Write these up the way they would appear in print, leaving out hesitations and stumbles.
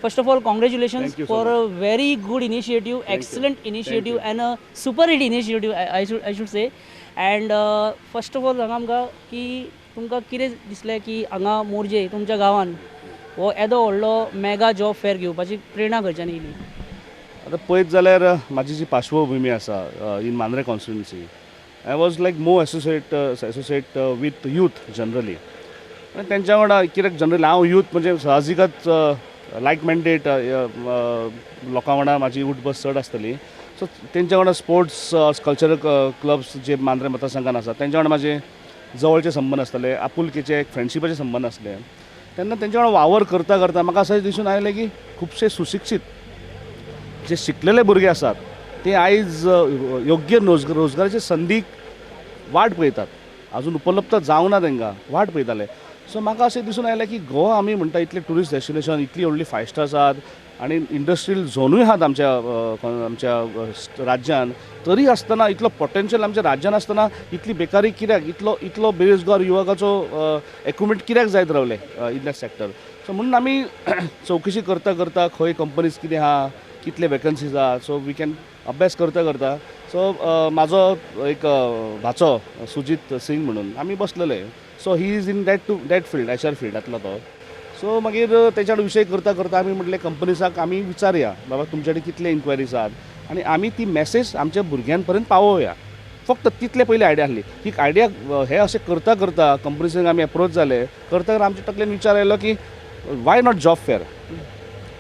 First of all, congratulations for a very good initiative, excellent initiative and a super hit initiative I should say. And first of all सांगा आमकां की तुमकां कितें दिसलें की हांगा मोरजे तुमच्या गांवान हो येदो व्हडलो मेगा जॉब फेअर घेवपाची प्रेरणा खंयच्यान येयली? आतां पळयत जाल्यार म्हाजी जी पार्श्वभुमी आसा in Mandrem constituency, I was like more associate with youth generally. आनी तेंच्या वांगडा कित्याक जनरली हांव यूथ म्हणजे साहजिकच लायक मायंडेड लोकां वांगडा म्हाजी उठबस चड आसतली. सो तेंच्या वांगडा स्पोर्ट्स कल्चरल क्लब्स जे मांद्रें मतदारसंघान आसा तेंच्या वांगडा म्हाजे जवळचे संबंद आसतले, आपुलकेचे एक फ्रेंडशिपाचे संबंद आसले. तेन्ना तेंच्या वांगडा वावर करता करता म्हाका अशें दिसून आयलें की खुबशे सुशिक्षीत जे शिकलेले भुरगे आसात ते आयज योग्य रोजगाराचे संदीक वाट पळयतात, अजून उपलब्ध जावंक ना तांकां, वाट पळयताले. सो म्हाका अशें दिसून आयलें की गोवा आमी म्हणटा इतलें ट्युरिस्ट डेस्टिनेशन, इतली व्हडली फायव स्टार्स आहात आनी इंडस्ट्रियल झोनूय आहात आमच्या आमच्या राज्यान, तरी आसतना इतलो पोटेन्शियल आमच्या राज्यान आसतना इतली बेकारी कित्याक, इतलो इतलो बेरोजगार युवकाचो एक्युमेंट कित्याक जायत रावले इन that sector. सो म्हणून आमी चवकशी करता करता खंय कंपनीज कितें आहा, कितले वेकन्सीज आहा, सो we can अभ्यास करता करता. सो म्हाजो एक भाचो सुजीत सिंग म्हणून आमी बसलेले, so he is in that to that field, HR फिल्डांतलो तो. सो मागीर तेच्या विशय करता करता आमी म्हटलें कंपनीसाक आमी विचारया बाबा तुमचे कडेन कितले इन्क्वायरीज आहात आनी आमी ती मॅसेज आमच्या भुरग्यां पर्यंत पावोवया. फक्त तितले पयली आयडिया आसली. ही आयडिया हे अशें करता करता कंपनीसांक आमी एप्रोच जाले, करता करता आमच्या तकलेन विचार आयलो की why not job fair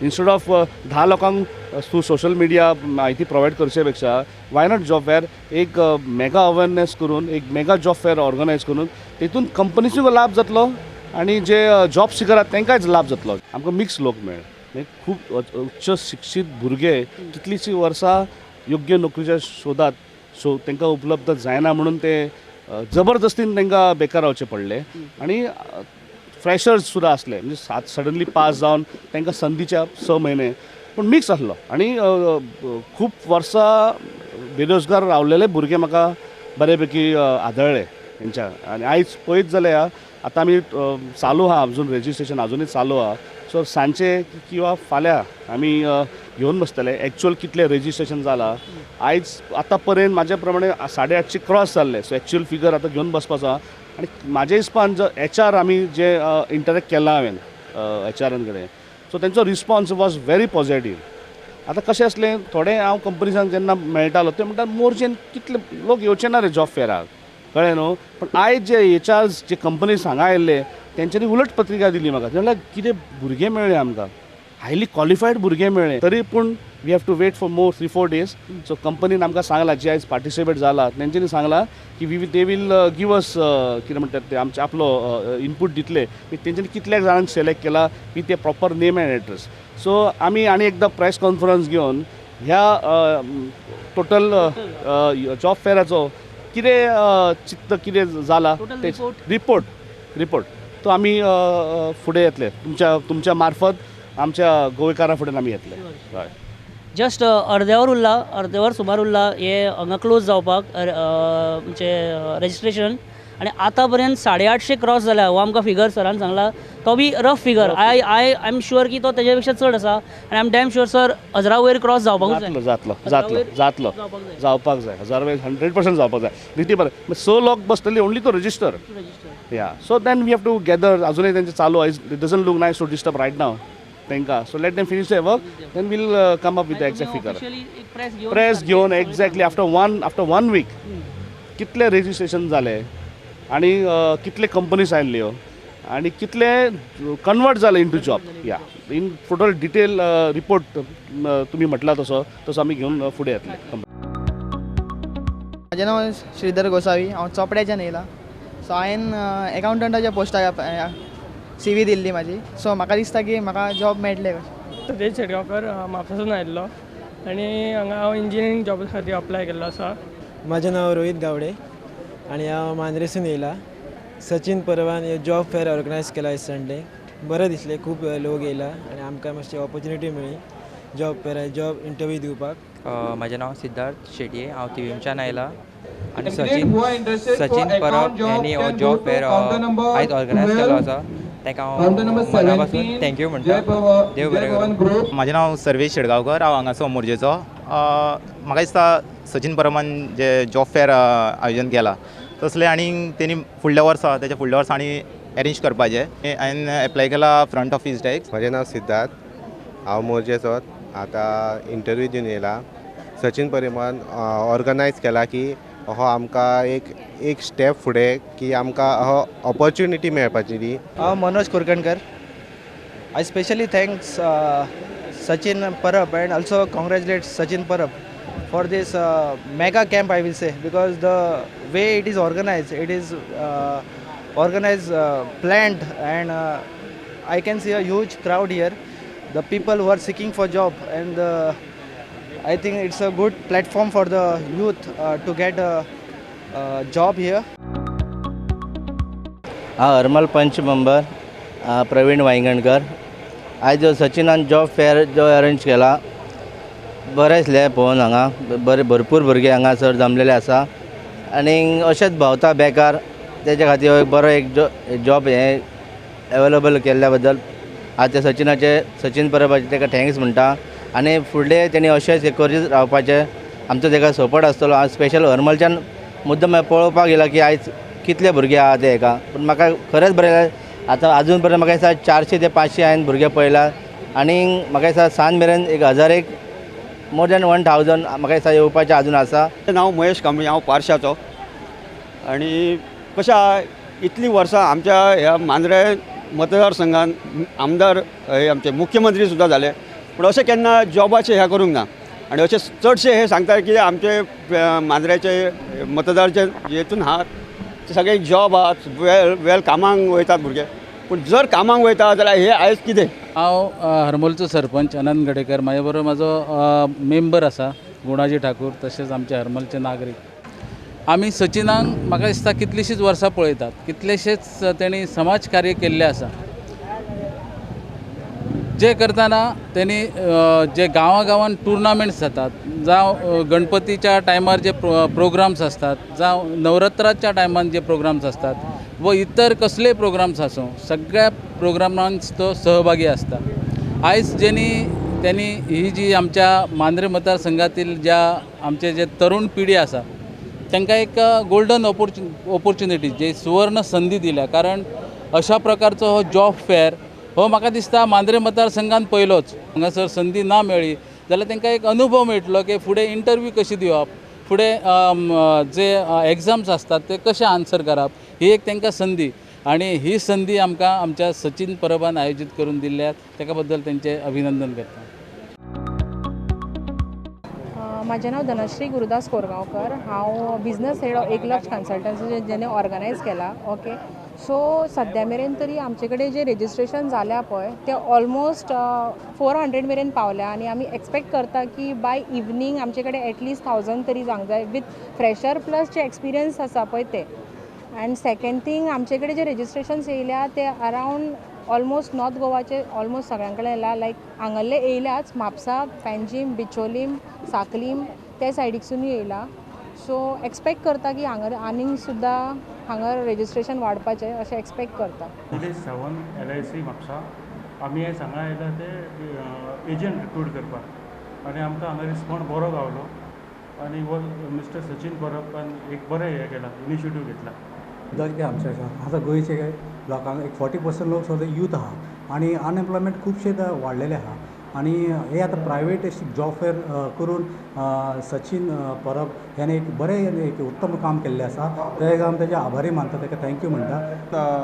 instead of 10 लोकांक थ्रू सोशल मिडिया म्हायती प्रोवायड करचे पेक्षा why not job fair एक मेगा अवेरनेस करून एक मेगा जॉब फेअर ऑर्गनायज करून तेतून कंपनीचो लाभ जातलो आनी जे जॉब सिकर आहात तांकांय लाभ जातलो. आमकां मिक्स लोक मेळ्ळे, खूब उच्च शिक्षीत भुरगे कितलींशीं वर्सां योग्य नोकरीच्या शोधात, सो तांकां उपलब्ध जायना म्हणून ते जबरदस्तीन तांकां बेकार रावचे पडले. आनी फ्रेशर्स सुद्दां आसले, म्हणजे सात सडनली पास जावन तांकां संदीच्या 6 म्हयने, पूण मिक्स आसलो. आनी खूब वर्सां बेरोजगार रावलेले भुरगे म्हाका बरे पैकी आदळ्ळे तेंच्या. आनी आयज पळयत जाल्यार आतां आमी चालू आहा, अजून रेजिस्ट्रेशन अजुनूय चालू आहा. सो सांजचे किंवा फाल्यां आमी घेवन बसतले एक्चुअल कितलें रेजिस्ट्रेशन जालां. आयज आतां पर्यंत म्हाज्या प्रमाणे 850 क्रॉस जाल्ले, सो एक्चुअल फिगर आतां घेवन बसपाचो आहा. आनी म्हाज्या हिसपान जो एच आर आमी जे इंटरेक्ट केलां हांवें एच आरान कडेन, सो तेंचो रिस्पोन्स वॉज व्हेरी पॉजिटीव. आतां कशें आसलें, थोडे हांव कंपनीजांक जेन्ना मेळटालो ते म्हणटा मोरजेन कितले लोक येवचे ना रे जॉब फेअराक, कळ्ळें न्हू. पण आयज J H R J companies हांगा आयिल्ले तेंच्यांनी उलट पत्रिका दिली म्हाका, म्हणल्यार कितें भुरगे मेळ्ळे आमकां, हायली क्वॉलिफायड भुरगे मेळ्ळे. तरी पूण we have to wait for more 3-4 days. So कंपनीन आमकां सांगलां, जे आयज पार्टिसिपेट जाला तेंच्यांनी सांगलां की we they will give us कितें म्हणटात ते आमचे आपलो इनपूट दितले की तेंच्यांनी कितल्या जाणांक सिलेक्ट केला, की ते proper name and address. So आमी आनी एकदां प्रेस कॉन्फरन्स घेवन ह्या टोटल जॉब फेअराचो कितें चित्त कितें जाला ते रिपोर्ट तो आमी फुडें येतले तुमच्या तुमच्या मार्फत आमच्या गोंयकारां फुडें आमी येतले. हय, जस्ट अर्देवर उरला, अर्देवर सुमार उरला हे हांगा क्लोज जावपाक म्हणजे रेजिस्ट्रेशन, आनी आतां पर्यंत 850 क्रॉस जाल्या. हो आमकां फिगर सरान सांगला, तो बी rough figure. I am sure की तो तेज्या पेक्षा चड आसा आनी I am damn sure sir 1000 वयर क्रॉस जावपाकूच जाय. जातलो, जातलो, जातलो, जावपाक जाय. 1000 वयर 100% जावपाक जाय. रिती बरें 6 लोक बसतले only to register. Yeah, so then we have to gather. अजूनय तेंचे चालू आहा, it doesn't look nice to disturb right now तांकां. So let them finish the work, then we'll come up with the exact figure. Press घेवन exactly after one week कितले registration जाले आनी कितले कंपनीज आयिल्ल्यो आनी कितले कन्वर्ट जाले into job, yeah in total detail report तुमी म्हटला तसो तसो आमी घेवन फुडें येतले. म्हजें नांव श्रीधर गोसावी, हांव चोपड्याच्यान येयला. सो हांवें एकावंटंटाच्या पोस्टाक सी वी दिल्ली म्हाजी, सो म्हाका दिसता की म्हाका जॉब मेळटले कशें. सतेज शेटगांवकर, म्हापसासून आयिल्लो आनी हांगा हांव इंजिनियरींग जॉबा खातीर अप्लाय केल्लो आसा. म्हजें नांव रोहीत गावडे आनी हांव मांद्रेसून येयला. सचीन परबान जॉब फेअर ऑर्गनायज केला आयज संडे, बरें दिसलें, खूब लोक येयला आनी आमकां मातशी ऑपॉर्चुनिटी मेळ्ळी जॉब फेअर जॉब इंटरव्यू दिवपाक. म्हजें नांव सिद्धार्थ शेटये, हांव थिवीमच्यान आयला आनी सचीन परब ह्यांनी हो जॉब फेअर आयज ऑर्गनायज केल्लो आसा. ताका हांव मना पासून thank you म्हणटा. देव बरें करूं. म्हाजें नांव सर्वेश शेडगांवकर, हांव हांगासो मोरजेचो. म्हाका दिसता सचिन परबान जे जॉब फेअर आयोजन केलां तसलें आनी तेणी फुडल्या वर्सा तेच्या फुडल्या वर्सा आनी एरेंज करपाचें. हांवें एप्लाय केला फ्रंट ऑफीस डेस्क. म्हजें नांव सिद्धार्थ, हांव मोरजेचो. आतां इंटरव्यू दिवन येयला. सचिन परबान ऑर्गनायज केला की हो आमकां एक एक स्टेप फुडें की आमकां हो ऑपॉर्च्युनिटी मेळपाची ती. हांव Manoj Kurkankar. I specially thanks Sachin Parab and also congratulate Sachin Parab for this mega camp, I will say, because the way it is organized, it is organized, planned, and I can see a huge crowd here. The people who are seeking for job, and I think it's a good platform for the youth to get a job here. हांव हरमल पंच member प्रवीण वायंगणकर. आयज जो सचिनान job fair जो arrange केला, बरें दिसलें पळोवन. हांगा बरे भरपूर भुरगे हांगासर जमलेले आसा आनी अशेंच भोंवता बेकार, तेच्या खातीर एक बरो एक जॉब हें एवेलेबल केल्ल्या बद्दल आज ते सचिनाचे सचिन परबाचे ताका thanks म्हणटा. आनी फुडले तेणी अशेंच करीत रावपाचें, आमचो ताका सपोर्ट आसतलो. हांव स्पेशल हरमलच्यान मुद्दम पळोवपाक येयला की आयज कितले भुरगे आहा ते हेका, पूण म्हाका खरेंच बरें आतां आजून पर्यंत म्हाका दिसता 400 ते 500 हांवें भुरगे पळयला आनी म्हाका दिसता सांज मेरेन 1000 एक मोर दॅन 1000 म्हाका दिसता येवपाचें आजून आसा. नांव महेश कांबळी, हांव पारशाचो. आनी कशें आहा, इतलीं वर्सां आमच्या ह्या मांद्रे मतदारसंघान आमदार हे आमचे मुख्यमंत्री सुद्दां जाले, पूण अशें केन्ना जॉबाचें हें करूंक ना. आनी अशें चडशे हे सांगता की आमचे मांद्र्याचे मतदारचे हेतून आहा सगळे जॉब आहात, वेल कामांक वयतात भुरगे, पूण जर कामांक वयता जाल्यार हे आयज कितें. हांव हरमलचो सरपंच अनंत गडेकर, म्हाजे बरोबर म्हाजो मेंबर आसा गुणाजी ठाकूर, तशेंच आमचे हरमलचे नागरीक. आमी सचिनाक म्हाका दिसता कितलींशींच वर्सां पळयतात, कितलेशेच तेणी समाज कार्य केल्लें आसा. जे करतना तेणी जे गांवागांवान टुर्नामेंट्स जातात, जावं गणपतीच्या टायमार जे प्रोग्राम्स आसतात, जावं नवरात्राच्या टायमान जे प्रोग्राम्स आसतात व इतर कसले प्रोग्राम्स आसूं, सगळ्या प्रोग्रामांत तो सहभागी आसता. आयज जेनी त्यांनी ही जी आमच्या मांद्रे मतदारसंघातील ज्या आमचे जे तरुण पिढी आसा तांकां एक गोल्डन ऑपॉर्च्युनिटी, जे सुवर्ण संदी दिल्या. कारण अशा प्रकारचो हो जॉब फेअर हो म्हाका दिसता मांद्रे मतदारसंघान पयलोच. हांगासर संदी ना मेळ्ळी जाल्यार तांकां एक अनुभव मेळटलो की फुडें इंटरव्यू कशी दिवप, फुडें जे एग्जाम्स आसतात ते कशे आन्सर करप, ही एक तांकां संदी. आनी ही संदी आमकां आमच्या सचिन परबान आयोजीत करून दिल्ल्या, ताका बद्दल तांचें अभिनंदन करता. म्हाजें नांव धनश्री गुरुदास कोरगांवकर. हांव बिजनस हेड एक लक्ष कन्सल्टन्सी जेणे ऑर्गनायज केला. ओके, सो सद्या मेरेन तरी आमचे कडेन जे रेजिस्ट्रेशन जाल्या पळय ते ऑलमोस्ट 400 मेरेन पावल्या आनी आमी एक्सपेक्ट करता की बाय इवनींग आमचे कडेन एटलिस्ट 1000 तरी जावंक जाय with fresher plus J experience आसा पळय ते. अँड सेकेंड थींग, आमचे कडेन जे रेजिस्ट्रेशन्स येयल्या ते अरावंड ऑलमोस्ट नॉर्थ गोवाचे ऑलमोस्ट सगळ्यां कडेन येयला. लायक हांगल्ले येयल्याच, म्हापसा, पेंजीम, बिचोलीम, साकलीम ते सायडीकसूनय येयला. सो एक्सपेक्ट करता की हांगा आनीक सुद्दां हांगा रेजिस्ट्रेशन वाडपाचें अशें एक्सपेक्ट करता. Nilesh Sawant, LIC Mapusa. आमी आयज हांगा आयला ते एजंट रिक्रूट करपाक आनी आमकां हांगा रिस्पॉन्स बरो गावलो आनी हो मिस्टर सचिन परबान एक बरें हें केलां, इनिशिएटीव घेतला. कितें आमचें आसा आतां गोंयचे लोकांक एक 40% लोक सुद्दां यूथ आहा आनी अनएम्प्लॉयमेंट खुबशे वाडलेले आहा आनी हे आतां प्रायवेट जॉब फेअर करून सचिन परब ह्याने एक बरें एक उत्तम काम केल्लें आसा. तें आमी तेजे आभारी मानता, ताका thank you म्हणटा.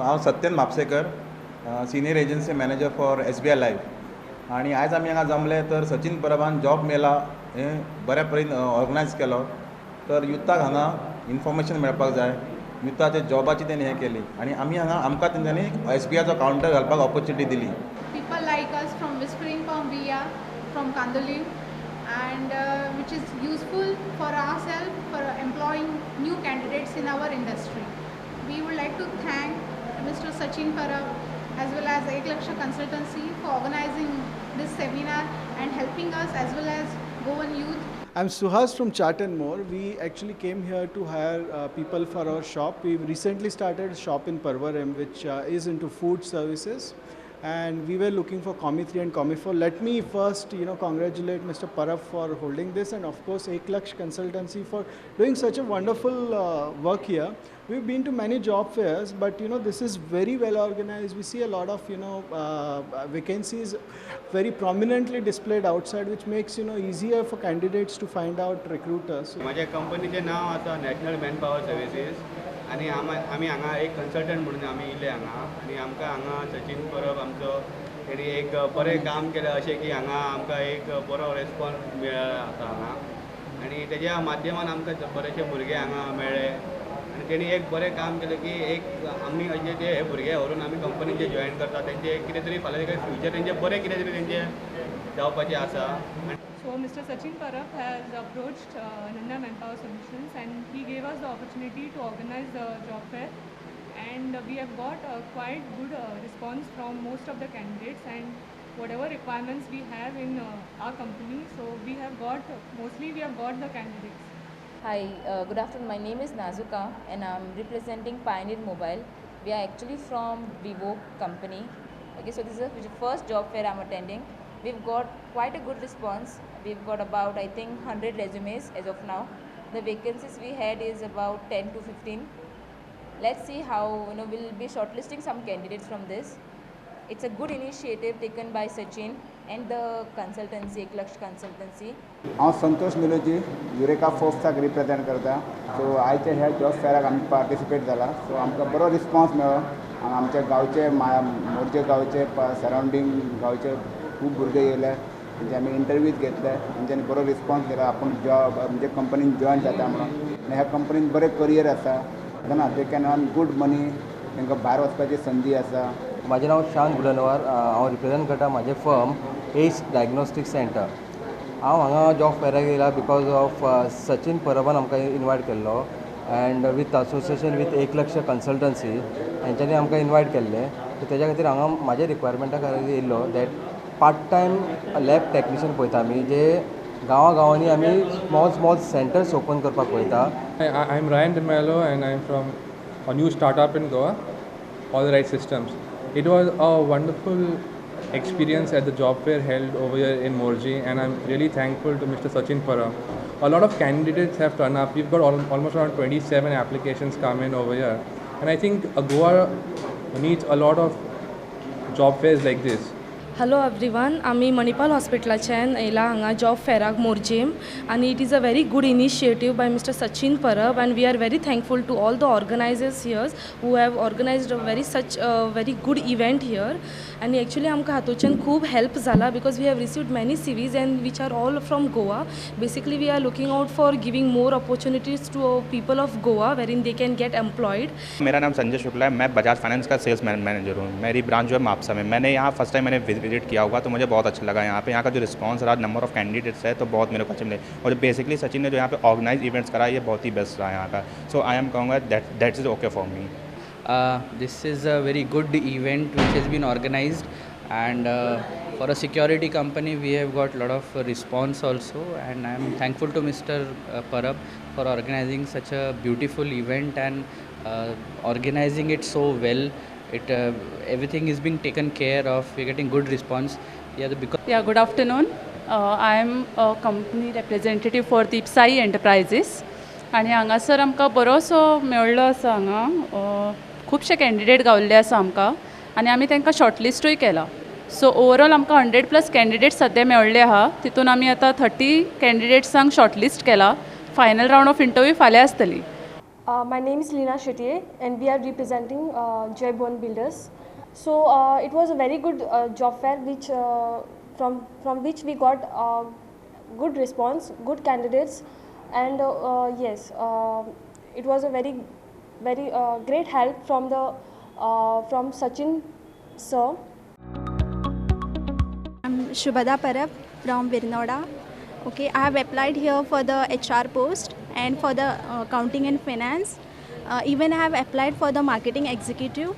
हांव Satyen Mhapsekar, senior agency manager for SBI life. आनी आयज आमी हांगा जमले तर सचिन परबान जॉब मेला हें बऱ्या परेन ऑर्गनायज केलो. तर युथाक हांगा इन्फॉर्मेशन मेळपाक जाय, युथाच्या जॉबाची तेणी हें केली आनी आमी हांगा आमकां तेंच्यांनी SBIचो कावंटर घालपाक ऑपॉर्च्युनिटी दिली. People like us from Whispering Palm, we are from Candolim, and which is useful for ourselves for employing new candidates in our industry. We would like to thank Mr. Sachin Parab as well as Ek Laksha Consultancy for organizing this seminar and helping us as well as Goan youth. I'm Suhas from Chart and More. We actually came here to hire people for our shop. We've recently started a shop in Porvorim, which is into food services, and we were looking for Comi 3 and Comi 4. Let me first, congratulate Mr. Parab for holding this, and of course Eklaksh Consultancy for doing such a wonderful work here. We've been to many job fairs, but this is very well organized. We see a lot of vacancies very prominently displayed outside, which makes easier for candidates to find out recruiters. माझ्या कंपनीचें नांव आसा national man power services आनी आमी हांगा एक consultant म्हणून आमी येयले हांगा आनी आमकां हांगा सचीन परब आमचो तेणी एक बरें काम केलें अशें की हांगा आमकां एक बरो रेस्पॉन्स मेळ्ळा आसा हांगा आनी तेज्या माध्यमान आमकां बरेचशे भुरगे हांगा मेळ्ळे आनी तेणी एक बरें काम केलें की एक आमी अशे जे हे भुरगे व्हरून आमी कंपनीन जे जॉयन करता तेंचे कितें तरी फाल्यां फ्युचर तेंचें बरें कितें तरी तेंचें जावपाचें आसा. So Mr. Sachin Parab has approached Ananya Manpower Solutions and he gave us the opportunity to organize the job fair, and we have got a quite good response from most of the candidates and whatever requirements we have in our company, so we have got, mostly we have got the candidates. Hi, good afternoon. My name is Nazuka and I am representing Pioneer Mobile. We are actually from Vivo company. Okay, so this is the first job fair I am attending. We've got quite a good response. We've got about, I think, 100 resumes as of now. The vacancies we had is about 10 to 15. Let's see how, we'll be shortlisting some candidates from this. It's a good initiative taken by Sachin and the consultancy, Eklaksh Consultancy. हांव Santosh निलोजी eureka फोर्ब्साक represent करता. So आयच्या ह्या job फेराक आमी participate जाला. So आमकां बरो response मेळ्ळो. आमच्या गांवचे, मोरजे गांवचे, सरावंडींग गांवचे खूब भुरगे येयले, तेंचे आमी इंटरव्यूज घेतले, तेंच्यांनी बरो रिस्पॉन्स दिला आपूण जॉब म्हणजे कंपनीन जॉयन जाता म्हणून. आनी ह्या कंपनीन बरें करियर आसा, ना they can earn good money, तांकां भायर वचपाची संदी आसा. म्हाजें नांव शांत गुलनवार, हांव रिप्रेजेंट करता म्हाजें फर्म एस डायग्नोस्टीक सेंटर. हांव हांगा जॉब फेराक येयला because of Sachin परबान आमकां इनवायट केल्लो and with association with Eklaksh consultancy हेंच्यांनी आमकां इनवायट केल्लें. सो तेज्या खातीर हांगा म्हाज्या रिक्वायरमेंटा खातीर येयल्लो that part time lab technician पळयता आमी, जे गांवा गांवांनी आमी स्मॉल स्मॉल सेंटर्स ओपन करपाक पळयता. I am Ryan D'Mello and I am from a new startup in Goa, All Right Systems. It was a wonderful experience at the job fair held over here in Morji, and I'm really thankful to Mr. Sachin Parab. A lot of candidates have turned up. We've got almost around 27 applications come in over here, and I think Goa needs a lot of job fairs like this. Hello everyone, आमी मणिपाल हॉस्पिटलाच्यान येयला हांगा job फेराक Morjim आनी it is a very good initiative by mister Sachin Parab and we are very thankful to all the organisers here who have organised a very such very good event here. आनी actually आमकां हातूंतल्यान खूब help जाला because we have received many CVs and which are all from Goa. Basically we are looking out for giving more opportunities to people of Goa wherein they can get employed. मेरा नाम संजय शुक्ला है, मैं Bajaj finance का sales manager हूँ. Mary branch जो है मापसा में. मैंने यहाँ first time मैंने विजिट किया होगा तो मुझे बहुत अच्छा लगा. यहाँ पे यहाँ का जो रिस्पांस रहा, नंबर ऑफ कैंडिडेट्स है, तो बहुत मेरे को अच्छा मिले. और बेसिकली सचिन ने जो यहाँ पे ऑर्गेनाइज इवेंट्स करा, ये बहुत ही बेस्ट रहा यहाँ का. सो I am कहूँगा that is okay for me. This is a very good event which has been organized, and for a security company we have got lot of response also, and I am thankful to Mr. Parab for organizing such a beautiful event and organizing it so well. It everything is being taken care of. We are getting good response. Yeah, good afternoon. I am a company representative for Deep Sai Enterprises, आनी हांगासर आमकां बरोसो मेळ्ळो आसा. हांगा खुबशे candidate गावल्ले आसा आमकां आनी आमी तांकां शॉर्टलिस्टूय केला. सो ओवरऑल आमकां 100+ कॅन्डिडेट सद्या मेळ्ळे आहा. तितून आमी आतां 30 कॅन्डिडेट्सांक शॉर्टलिस्ट केला. फायनल रावंड ऑफ इंटरव्यू फाल्यां आसतली. My name is Leena Shetye and we are representing Jai Bhuvan Builders. So it was a very good job fair which from which we got good response, good candidates, and yes, it was a very very great help from the from Sachin sir. I'm Shubhada Parab from Virnoda. Okay, I have applied here for the HR post and for the accounting and finance. Even I have applied for the marketing executive,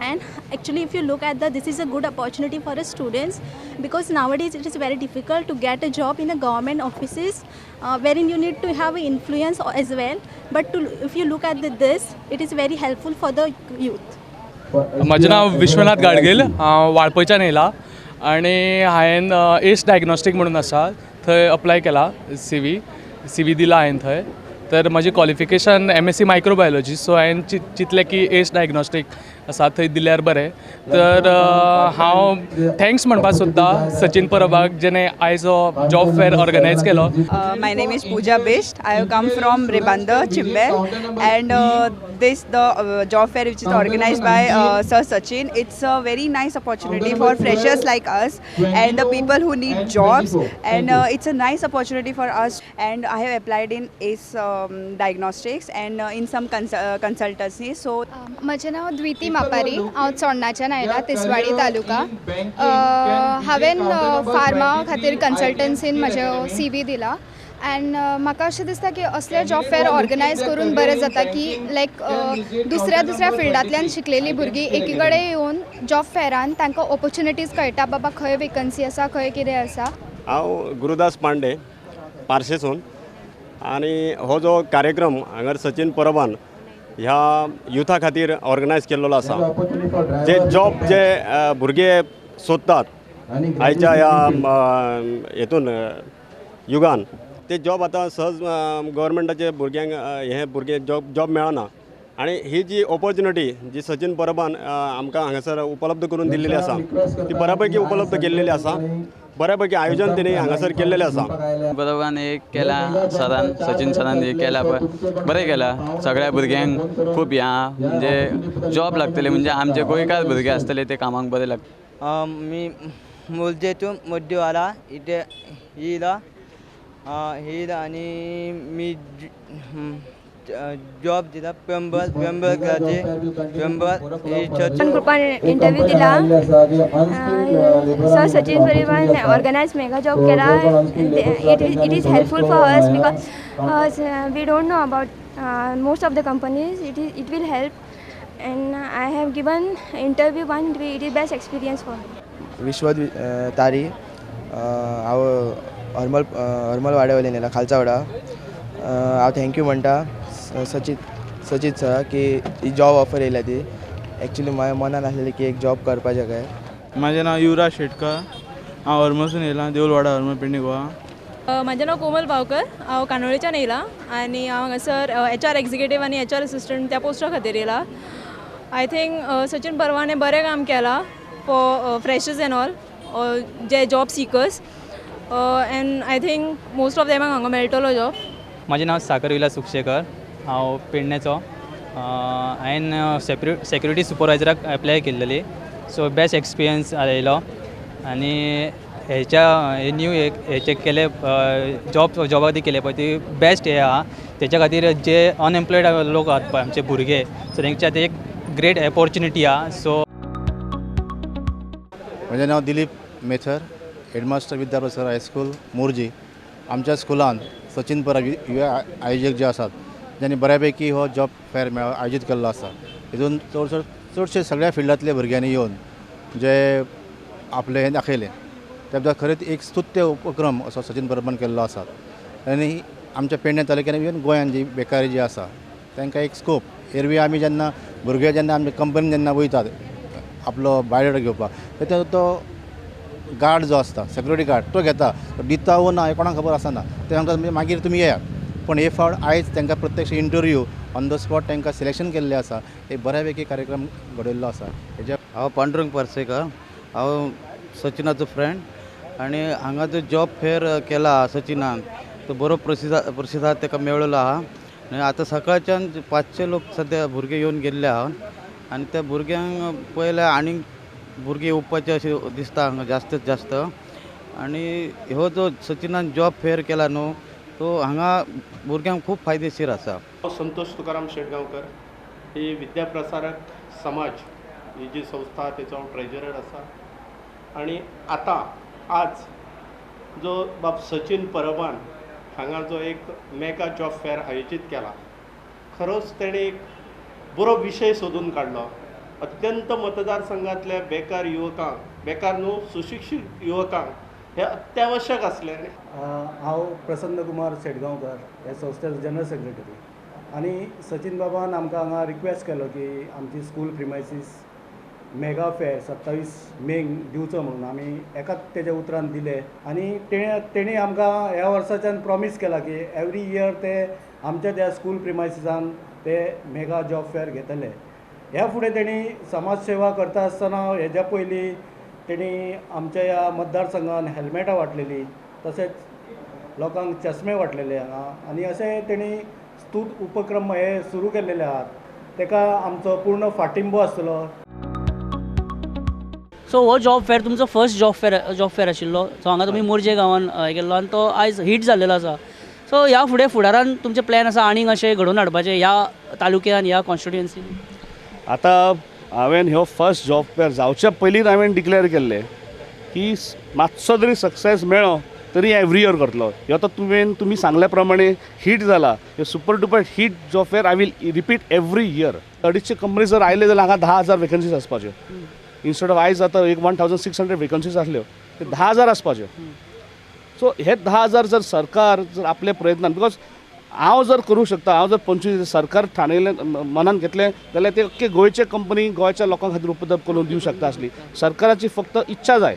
And actually, if you look at this is a good opportunity for the students, because nowadays it is very difficult to get a job in a government offices, wherein you need to have influence as well. But if you look at this, it is very helpful for the youth. म्हजें नांव विश्वनाथ गाडगील, हांव वाळपयच्यान येयला आनी हांवें S डायग्नॉस्टीक म्हणून आसा थंय apply केला, सी व्ही दिला हांवें थंय. तर म्हजें क्वॉलिफिकेशन MSc microbiology, सो हांवें चिंतलें की एस डायग्नॉस्टीक आसा थंय दिल्यार बरें. तर हांव thanks म्हणपाक सोदता सचिन परबाक जेणे आयज हो जॉब फेअर ऑर्गनायज केलो. My name is Pooja Bisht. I have come from Ribandar, Chimbel, and this the job fair which is organized by Sir Sachin. It's a very nice opportunity for freshers like us and the people who need jobs, and it's a nice opportunity for us. And I have applied in ACE Diagnostics and in some consultancy. So म्हजें नांव द्विती मापारी, हांव चोडणाच्यान आयला, तिसवाडी तालुका. हांवें pharma खातीर कन्सल्टन्सीन म्हजें CV दिला and म्हाका अशें दिसता की असले जॉब फेअर ऑर्गनायज करून बरें जाता की लायक दुसऱ्या दुसऱ्या फिल्डांतल्यान शिकलेलीं भुरगीं एकी कडेन येवन जॉब फेअरान तांकां ऑपॉर्च्युनिटीज कळटा, बाबा खंय वेकन्सी आसा, खंय कितें आसा. हांव गुरुदास पांडे पार्सेसून, आनी हो जो कार्यक्रम हांगार सचिन परबान ह्या युथा खातीर ऑर्गनायज केल्लो आसा, जे जॉब जे भुरगे सोदतात आयच्या ह्या हेतून युगान, ते जॉब आतां सहज गव्हर्मेंटाचे भुरग्यांक हे भुरगे जॉब मेळना. आनी ही जी ऑपॉर्च्युनिटी जी सचिन परबान आमकां हांगासर उपलब्ध करून दिल्लेली आसा ती बऱ्यापैकी उपलब्ध केल्लेली आसा, बऱ्यापैकी आयोजन तेणी हांगासर केल्लेलें आसा. परबान एक केला सरान, सचिन सरान एक केला पळय, बरें केला. सगळ्या भुरग्यांक खूब हें आहा, म्हणजे जॉब लागतले, म्हणजे आमचे गोंयकार भुरगे आसतले ते कामाक बरे लागतले. मी मुलजेतून मुद्दीवाला इथे येयला आणि मी जॉब दिला प्लंबर प्लंबर ग्रुपान इंटरव्यू दिला. सर सचिन परबान ऑर्गनायज मेगा जॉब केला. It is helpful for us because we don't know about most of the companies. It will help and I have given interview one. It is best experience for me. Vishwat Tari, हांव हरमल हरमल वाड्या वयल्यान येयला, खालचा वाडा. हांव thank you म्हणटा सचित sir की ही job offer येयल्या ती. एक्चुली म्हाज्या मनान आसलेली की एक जॉब करपाचें काय. म्हाजें नांव युवराज शेटकर, हांव हरमलसून येयलां, देऊलवाडा हरमल पेडणे गोवा. म्हाजें नांव कोमल पावकर, हांव कानोळेच्यान येयलां आनी हांव हांगासर HR executive आनी HR assistant त्या पोस्टा खातीर येयलां. I think Sachin परबान हें बरें काम केलां for freshers and all J job seekers, and I think most of देमाक हांगा मेळटलो जॉब. म्हाजें नांव साकर विलास सुक्षेकर, हांव पेडण्याचो. हांवें सेक्युरिटी सुपरवायजराक एप्लाय केल्लेली, सो बेस्ट एक्सपिरियन्स आयलो. आनी हेच्या न्यू हेचे केले जॉब जॉबा खातीर केले पळय ती बेस्ट हे आहा. तेच्या खातीर जे अनएम्प्लॉयड लोक आहात पळय आमचे भुरगे, सो तेंच्या खातीर एक ग्रेट ऑपॉर्च्युनिटी आहा. सो म्हजें नांव Dilip Methar, headmaster Vidyaprasar high school Morjim. आमच्या स्कुलान सचिन परब युवा आयोजक जे आसात ज्यांनी बऱ्यापैकी हो जॉब फेअर आयोजीत केल्लो आसा. हितून चडशे सगळ्या फिल्डांतल्या भुरग्यांनी येवन जे आपलें हें दाखयलें त्या बद्दल खरेंच एक स्तुत्य उपक्रम असो सचिन परबान केल्लो आसा. आनी आमच्या पेडणे तालुक्यान इवन गोंयान जी बेकारी जी आसा तांकां एक स्कोप. एरवी आमी जेन्ना भुरगे जेन्ना आमच्या कंपनीन जेन्ना वयतात आपलो बायोडाटा घेवपाक, तर तो गार्ड जो आसता सेक्युरिटी गार्ड तो घेता, दिता वो ना हें कोणाक खबर आसना. ते सांगतात मागीर तुमी येयात. पूण हे फावट आयज तांकां प्रत्यक्ष इंटरव्यू ऑन the spot तांकां सिलेक्शन केल्लें आसा. एक बऱ्यापैकी कार्यक्रम घडयल्लो आसा. हेज्या हांव पांडुरंग पार्सेकर, हांव सचिनाचो फ्रेंड आनी हांगा जो जॉब फेअर केला सचिनान तो बरो प्रसिद्ध ताका मेळ्ळो आहा. आनी आतां सकाळच्यान 500 लोक सद्या भुरगे येवन गेल्ले आहा आनी त्या भुरग्यांक पळयल्यार आनीक भुरगे येवपाचे अशें दिसता हांगा जास्तीत जास्त. आनी हो जो सचिनान जॉब फेअर केला न्हू तो हांगा भुरग्यांक खूब फायदेशीर आसा. हांव संतोष तुकाराम शेटगांवकर, ही विद्याप्रसारक समाज ही जी संस्था तेचो हांव ट्रेजरर आसा. आनी आतां आज जो बाब सचिन परबान हांगा जो एक मेगा जॉब फेअर आयोजीत केला, खरोच तेणें एक बरो विशय सोदून काडलो. अत्यंत मतदारसंघांतल्या बेकार युवकांक, बेकार न्हू सुशिक्षीत युवकांक हे अत्यावश्यक आसलें. हांव प्रसन्न कुमार शेटगांवकर ह्या संस्थेचो जनरल सेक्रेटरी आनी सचिन बाबान आमकां हांगा रिक्वेस्ट केलो की आमची स्कूल प्रिमायसीस मेगा फेर 27 मेक दिवचो म्हणून आमी एकाच तेज्या उतरान दिले आनी तेणी आमकां ह्या वर्साच्यान प्रॉमीस केला की एवरी इयर ते आमच्या त्या स्कूल प्रिमायसिसान ते मेगा जॉब फेअर घेतले. ह्या फुडें तेणी समाज सेवा करता आसतना हेज्या पयलीं तेणी आमच्या ह्या मतदारसंघान हेल्मेटां वांटलेलीं, तशेंच लोकांक चश्मे वांटलेले हांगा आनी अशें तेणी स्तूत उपक्रम हे सुरू केल्लेले आहात. तेका आमचो पूर्ण फाटिंबो आसतलो. सो हो जॉब फेअर तुमचो फर्स्ट जॉब फेअर आशिल्लो. सो हांगा तुमी मोरजे गांवान हे केल्लो आनी तो आयज हीट जाल्लेलो आसा. सो ह्या फुडें फुडारान तुमचे प्लॅन आसा आनीक अशें घडोवन हाडपाचें ह्या तालुक्यान, ह्या कॉन्स्टिट्युएन्सीन? आतां हांवें ह्यो फर्स्ट जॉब फेअर जावच्या पयलींच हांवें डिक्लेअर केल्लें की मातसो जरी सक्सेस मेळ्ळो तरी एवरी इयर करतलो. ह्यो आतां तुमी सांगल्या प्रमाणे हीट जाला, ह्यो super duper hit job fair I will repeat every year. 250 company जर आयले जाल्यार हांगा 10,000 वेकन्सीज आसपाच्यो. इन्स्टेड ऑफ आयज आतां एक 1600 वेकन्सीज आसल्यो ते 10,000 आसपाच्यो. सो हे 10,000 जर सरकार जर आपल्या प्रयत्नान, because हांव जर करूं शकता, हांव जर 25 सरकार ठाणयलें मनान घेतलें जाल्यार ते अख्खे गोंयचे कंपनी गोंयच्या लोकां खातीर उपलब्ध करून दिवं शकता आसली. सरकाराची फक्त इच्छा जाय.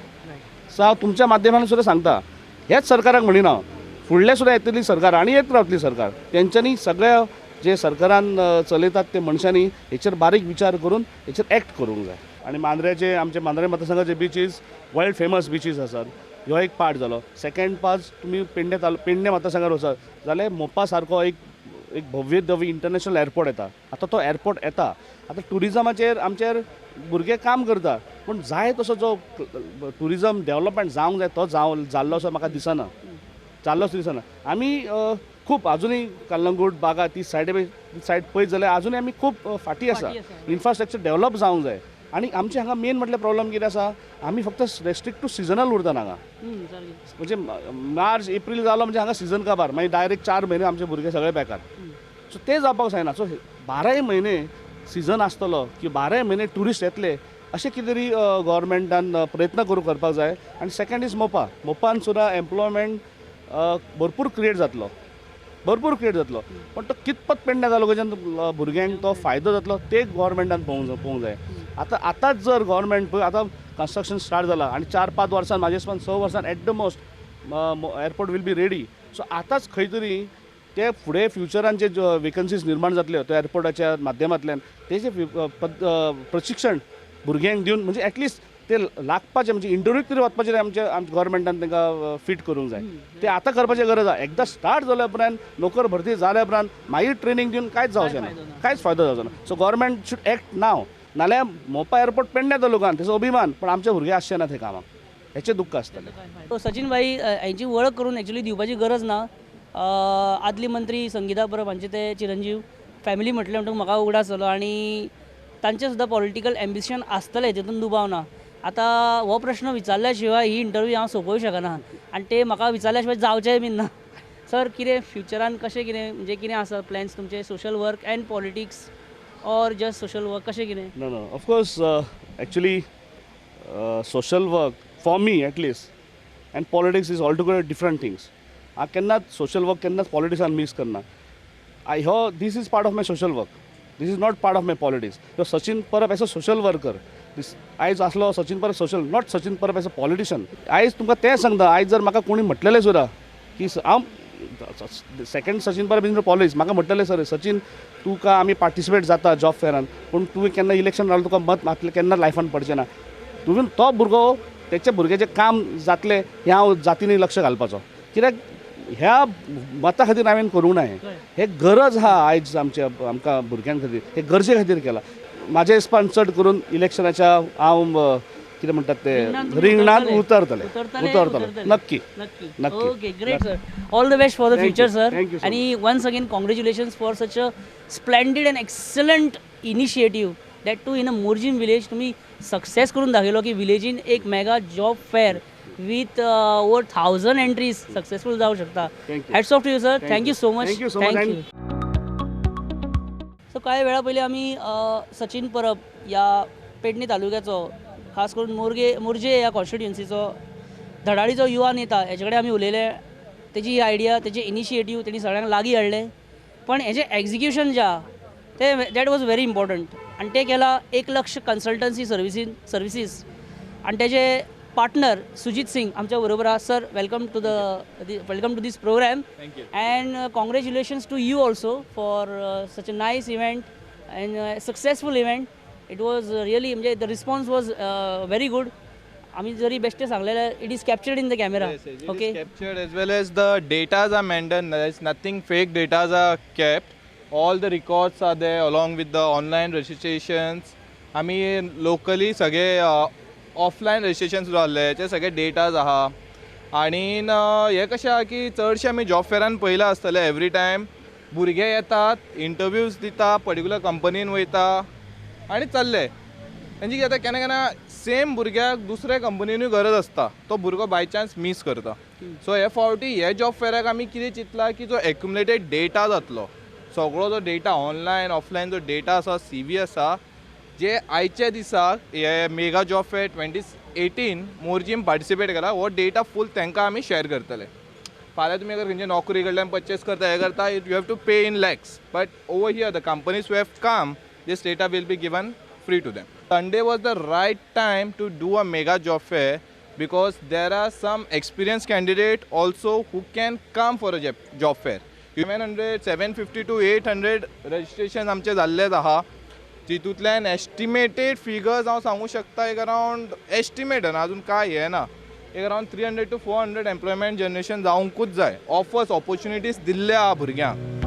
सो हांव तुमच्या माध्यमांतल्यान सुद्दां सांगता, ह्याच सरकाराक म्हणिना हांव, फुडलें सुद्दां येतली सरकार आनी येत रावतली सरकार, तेंच्यांनी सगळ्या जे सरकारान चलयतात ते मनशांनी हेचेर बारीक विचार करून हेचेर एक्ट करूंक जाय. आनी मांद्र्याचे आमचे मांद्रे मतदारसंघाचे बिचीस वर्ल्ड फेमस बिचीस आसात, ह्यो एक पार्ट जालो. सेकंड पार्ट तुमी पेडणे मतदारसंघार वचत जाल्यार मोपा सारको एक एक भव्य दिव्य इंटरनॅशनल एअरपोर्ट येता. आतां तो एअरपोर्ट येता, आतां ट्युरिजमाचेर आमचेर भुरगे काम करता, पूण जाय तसो जो ट्युरिजम डेवलपमेंट जावंक जाय तो जाल्लो असो म्हाका दिसना, जाल्लो असो दिसना. आमी खूब आजुनूय कलंगूट बागा ती सायड पळयत जाल्यार आजुनूय आमी खूब फाटीं आसा. इन्फ्रास्ट्रक्चर डेवलप जावंक जाय. आनी आमचे हांगा मेन म्हटल्यार प्रॉब्लम कितें आसा, आमी फक्त रेस्ट्रिक्ट टू सिजनल उरता हांगा. म्हणजे मार्च एप्रील जालो म्हणजे हांगा सिजन काबार, मागीर डायरेक्ट 4 म्हयने आमचे भुरगे सगळे बेकार. सो ते जावपाक जायना. सो 12 म्हयने सिजन आसतलो की 12 म्हयने ट्युरिस्ट येतले अशें कितें तरी गव्हर्मेंटान प्रयत्न करपाक जाय. आनी सेकंड is Mopa, मोपान सुद्दां एम्प्लॉयमेंट भरपूर क्रिएट जातलो, भरपूर क्रिएट जातलो, पण तो कितपत पेडण्या तालुक्याच्यान भुरग्यांक तो फायदो जातलो ते गव्हर्मेंटान पळोवंक जाय. आतां आतांच जर गव्हर्मेंट पळय आतां कन्स्ट्रक्शन स्टार्ट जाला आनी 4-5 वर्सां म्हाजे हिसपान 6 वर्सां at the most airport will be ready. So आतांच खंय तरी ते फुडें फ्युचरान जे वेकन्सीज निर्माण जातल्यो त्या एअरपोर्टाच्या माध्यमांतल्यान तेजें प्रशिक्षण भुरग्यांक दिवन म्हणजे एटलिस्ट ते लागपाचें म्हणजे इंटरव्यूक तरी वचपाचें आमच्या गव्हर्मेंटान तांकां फिट करूंक जाय. ते आतां करपाची गरज आसा. एकदां स्टार्ट जाल्या उपरांत नोकर भरती जाल्या उपरांत मागीर ट्रेनींग दिवन कांयच जावचें ना, कांयच फायदो जावचो ना. So government should act now. नाल्यार मोपा एअरपोर्ट पेडण्या तालुक्यान तेजो अभिमान, पण आमचे भुरगे आसचे ना ते कामाक, हेचें दुख्ख आसतलें. सचिन भाई हेंची वळख करून एक्चुअली दिवपाची गरज ना. आदली मंत्री संगीता परब हांचे ते चिरंजीव फॅमिली म्हटलें म्हणटकूच म्हाका उगडास जालो आनी तांचें सुद्दां पॉलिटिकल एम्बिशन आसतलें तितून दुबाव ना. आतां हो प्रश्न विचारल्या शिवाय ही इंटरव्यू हांव सोंपोवंक शकना आनी ते म्हाका विचारल्या शिवाय जावचेंय बीन ना. सर कितें फ्युचरान कशें कितें म्हणजे कितें आसा प्लॅन्स तुमचे social work and politics or just social work कशें कितें? No no, of course actually social work for me at least and politics is altogether different things. हांव केन्नाच सोशल वर्क केन्नाच पॉलिटिक्सान मिक्स करना. I हो this is part of my social work, this is not part of my politics. Sachin Parab as a social worker आयज आसलो Sachin Parab social, not Sachin Parab as a politician. आयज तुमकां तें सांगता, आयज जर म्हाका कोणी म्हटलेलें सुद्दां की हांव second Sachin Parab in politics, म्हाका म्हटलेलें सर सचिन तुका आमी पार्टिसिपेट जाता जॉब फेअरान, पूण तुवें केन्ना इलेक्शन रावलें तुका मत मातलें केन्ना लायफान पडचें ना. तुवें तो भुरगो तेच्या भुरग्याचें काम जातलें हें हांव जातीनी लक्ष घालपाचो, कित्याक ह्या मता खातीर हांवें करूंक ना. हें गरज आहा आयज आमच्या आमकां भुरग्यां खातीर, हे गरजे खातीर केलां. म्हाज्या हिसपान चड करून इलेक्शनाच्या हांव कितें म्हणटात ते रिंगणान उतरतले, उतरतले नक्की नक्की. Okay, great sir, all the best for the future sir. आनी once again congratulations for such a splendid and excellent initiative that too in a Morjim village. तुमी सक्सेस करून दाखयलो की विलेजीन एक mega job fair with over 1000 entries successful जावं शकता. Hats off to you sir, thank you so much. Thank you. So कांय वेळा पयलीं आमी सचीन परब ह्या पेडणे तालुक्याचो, खास करून मोरजे ह्या कॉन्स्टिट्युएन्सीचो धडाडीचो युवा नेता, हेजे कडेन आमी उलयले. तेजी आयडिया, तेजे इनिशिएटीव तेणी सगळ्यांक लागीं हाडले, पण हेजें एक्जिक्युशन जें आहा तें that was very important. आनी तें केलां एक लक्ष कन्सल्टन्सी सर्विसीस आनी तेजे पार्टनर सुजीत सिंग आमच्या बरोबर आहा. Sir, welcome to this program. Thank you. And congratulations to you also for such a nice event and successful event. It was really, म्हणजे the response was very good. आमी जरी बेश्टें सांगलें, it is captured in the camera. Yes, it is captured as well as the datas are maintained. There is nothing fake, datas are kept. All the records are there along with the online registrations. आमी locally सगळे offline registration सुद्दां आहले, ते सगळे datas आहा. आनी हें कशें आहा की चडशे आमी जॉब फेरान पळयलां आसतलें, एवरी टायम भुरगे येतात, इंटरव्यूज दिता, पर्टिकुलर कंपनीन वयता आनी चल्ले. तेंची कितें जाता, केन्ना केन्ना सेम भुरग्याक दुसऱ्या कंपनीनूय गरज आसता, तो भुरगो बाय चान्स मीस करता. सो हे फावटी हे जॉब फेराक आमी कितें चिंतलां की जो एक्युमुलेटेड डेटा जातलो, सगळो जो डेटा ऑनलायन ऑफलायन जो डेटा आसा, सी व्ही आसा, जे आयच्या दिसाक हे मेगा जॉब फेर 2018 मोरजीम पार्टिसिपेट केला, हो डेटा फूल तांकां आमी शेअर करतले. फाल्यां तुमी अगर खंयचे नोकरी कडल्यान परचेस करता, हें करता, you have to pay in lakhs, but over here the companies who have come, this data will be given free to them. Sunday was the right time to do a mega job fair because there are some experienced candidate also who can come for a job fair. 700, 750 to 800 registration आमचे जाल्लेच आहा. तितूंतल्यान estimated figures हांव सांगूं शकता, एक around estimate ना, अजून काय हें ना, एक अरावंड 300 to 400 employment generation जावंकूच जाय. ऑफर्स ऑपॉर्च्युनिटीज दिल्ले आहा भुरग्यांक.